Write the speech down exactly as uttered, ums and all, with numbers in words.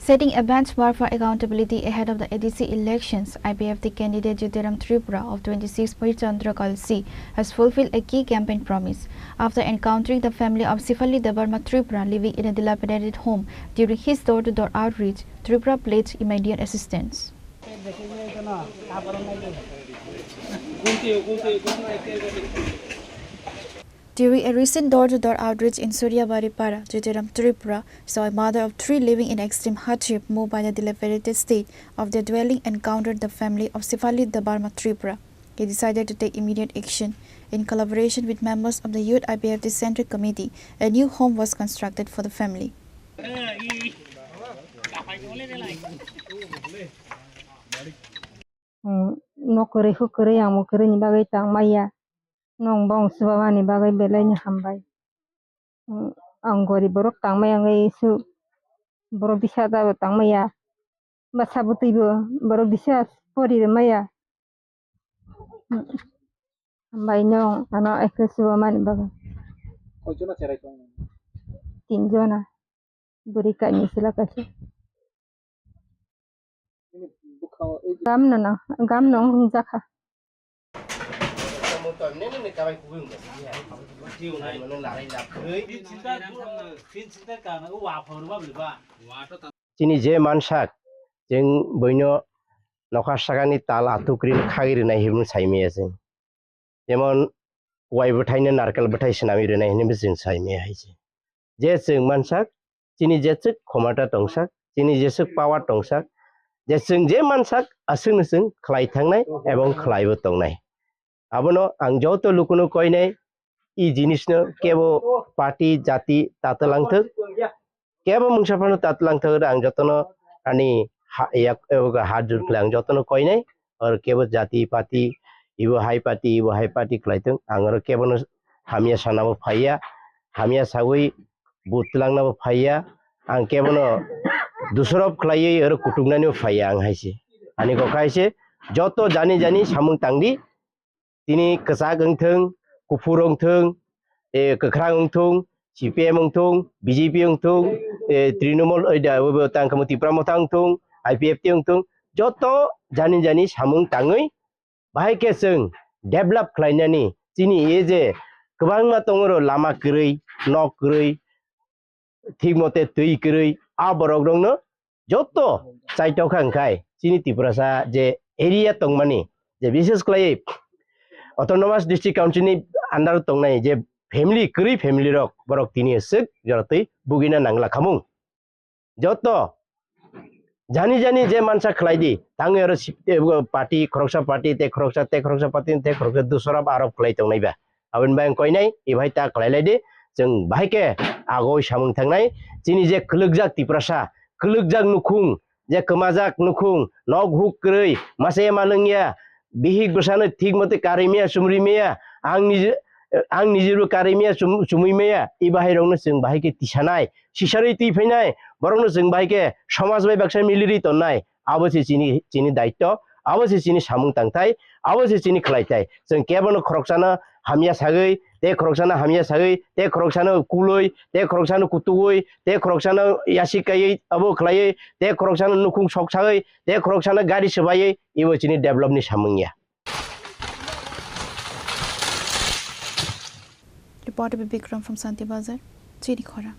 Setting a benchmark for accountability ahead of the A D C elections, I P F T candidate Jyotiram Tripura of twenty-six Bhoi Chandra Kalsi has fulfilled a key campaign promise. After encountering the family of Sifali Debbarma Tripura living in a dilapidated home during his door-to-door outreach, Tripura pledged immediate assistance. During a recent door-to-door outreach in Suryabari Para, Jyotiram Tripura saw a mother of three living in extreme hardship, moved by the dilapidated state of their dwelling, encountered the family of Sifali Debbarma Tripura. He decided to take immediate action. In collaboration with members of the Youth I P F T Central Committee, a new home was constructed for the family. Hmm, nok kwrwi huk kwrwi ang bo kwrwini bagwi tang maya. Nwng bong chubamani bagwi belai ni hambai. Hmm, ang gorib borok tang maya wngwi su borok disa da bo tang maya. Bwsa bwtwi bo borok disa pori rw maya. Hmm, hambai nwng ano ekhe chubamani bagwi. Koijona cherai tong? Tin jona. Bwrwi kainwi sila kaisa. Gam no no, gam no wng jakha. Chini je mansak, chwng boino nokha sakani tal atukri khagwi rwnai hinwi saimaya chwng. Jemon, wai bwthaino narkel bwthai swnamwi rwnai hinwi chwng saimaya hai se. Je chwng mansak, chini jeswk khomata tongsak, chini jeswk power tongsak, je chwng je mansak, aswkno chwng khlai thangnai ebong khlaibo tongnai. Abono ang joto lukuno koinai, i jinisno kebo party, jati tatwlangthwk, kebo mungsa phano tatwlangthwk, ang jotono ani ha-, yak, yak, hat jur khlai ang jotono koinai, or kebo jati pati, ibo hai pati, ibo hai pati khlai thwng, ang oro kebono hamya sanabo phaiya, hamya sagwi but twlangnabo phaiya, ang kebono dusorob khlaiwi oro kutuknanibo phaiya ang hai se. Ani kok hai se, joto jani jani samung tangdi, tini kwchak wngthwng, kuphur wngthwng, e, kwkhrang wngthwng, C P M wngthwng, B J P wngthwng, e, Trinamool, oida, obo tang kamo Tipra Motha wngthwng, I P F T wngthwng, joto jani jani samung tangwi bahai khe chwng develop khlainani chini e je kwbangma tongoro lama kwrwi, nok kwrwi, thik mote twi kwrwi, a borok rokno joto chaitokha hwnkhai chini Tiprasa je area tongmani, je bises khlaiwi Autonomous District Council ni under tongnai je family, kwrwi family rok, borok tini swk joratwi bugina nangla khamung. Joto jani jani je mansa khlai di, tangwi oro si-, e, party, khoroksa party, tei khoroksa, tei khoroksa party, tei khoroksa dusora arop khlai tongnai ba. Aboni bai ang koinai, e bhai ta khlai lai di, chwng bahai khe agoi samung thangnai, chini je kwlwkjak Tiprasa, kwlwkjak nukhung, je kwmajak nukhung, nok huk kwrwi, masa ema lwngya, bihik bwsano thik mote karwi maya, chumri maya, ang niji-, ang nijirbo karwi maya, chum-, chumui maya, e bahai rokno chwng bahai khe tisanai, sisarwi twi phainai, borokno chwng bahai khe somaj bai baksa milirwi tonnai, abo se chini, chini daityo, abo se chini samung tangthai, abo se chini khlaitai. Chwng kebono khoroksano hamya sagwi, tei khoroksano hamya sagwi, tei khoroksano kulwi, tei khoroksano kutugwi, tei khoroksano yasik kaiwi abo khlaiwi, tei khoroksano nukhung sok sagwi, tei khoroksano gari swbaiwi, ibo chini develop ni samung ya. Reporter Bikram from Santi Bazar, Chini Khorang.